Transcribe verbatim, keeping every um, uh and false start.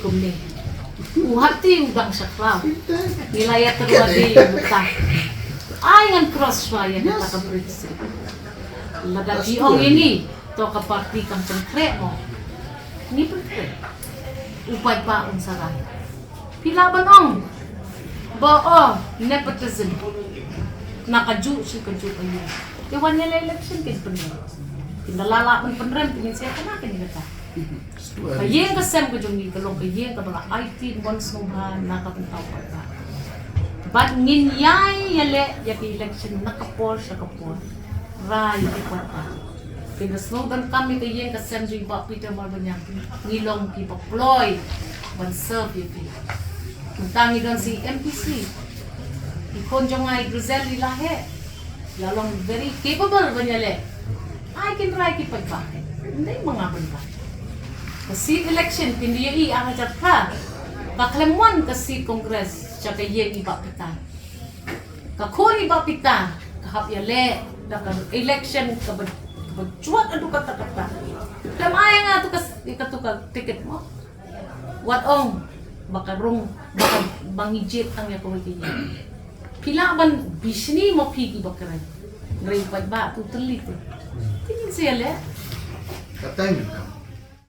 Kumne. U hati u dang shakla. Ngi la ïa terwadi mynta. Ai ngan cross shuwa ïa kata ka bridge. Lada ki ong ïa ngi to ka party kam pynkhreh mo. Ngi pynkhreh. U paidbah un sa rai. Phi lah ban ong ba oh nepotism. Na kajuh shi kajuh ka ïing. Te wan ïa la election kin pynrem. Kin da la lah ban pynrem kin sa ïa kane kane kata. Ka ïing ka sem ka jong ngi ka long ka ïing kaba la aiti ban sngewbha na ka bynta u paidbah. Bad ngin ïai ïaleh ïa ka election na ka por sha ka por. Rai ïa u paidbah. Phi da sngewdonkam ïa ka ïing ka sem jong i Bah Peter Marbaniang. Ngi long kiba kloi ban serve ïa phi. Mynta ngi don sa i MDC. I khun jong nga i Grizel i la heh. La long very capable ban ïaleh. Ai kin rai ki paidbah. Ndei ma nga ban rai. Ka seat election phin da ïohi ar hajar phra. Ka khlem wan ka seat Congress sha ka ïing i Bah Peter. Ka khun i Bah Peter ka hap ïaleh da ka election kaba, kaba jwat haduh katta katta. Khlem ai nga tu ka, katu ka ticket mo. Wat ong ba ka rung, ba ka, ba ngi jied tang ïa kawei ka ïing. Phi lah ban bishni mo phi kiba kren. Hynrei paidbah tu tylli tu. Te ngin sa ïaleh. Ka tang.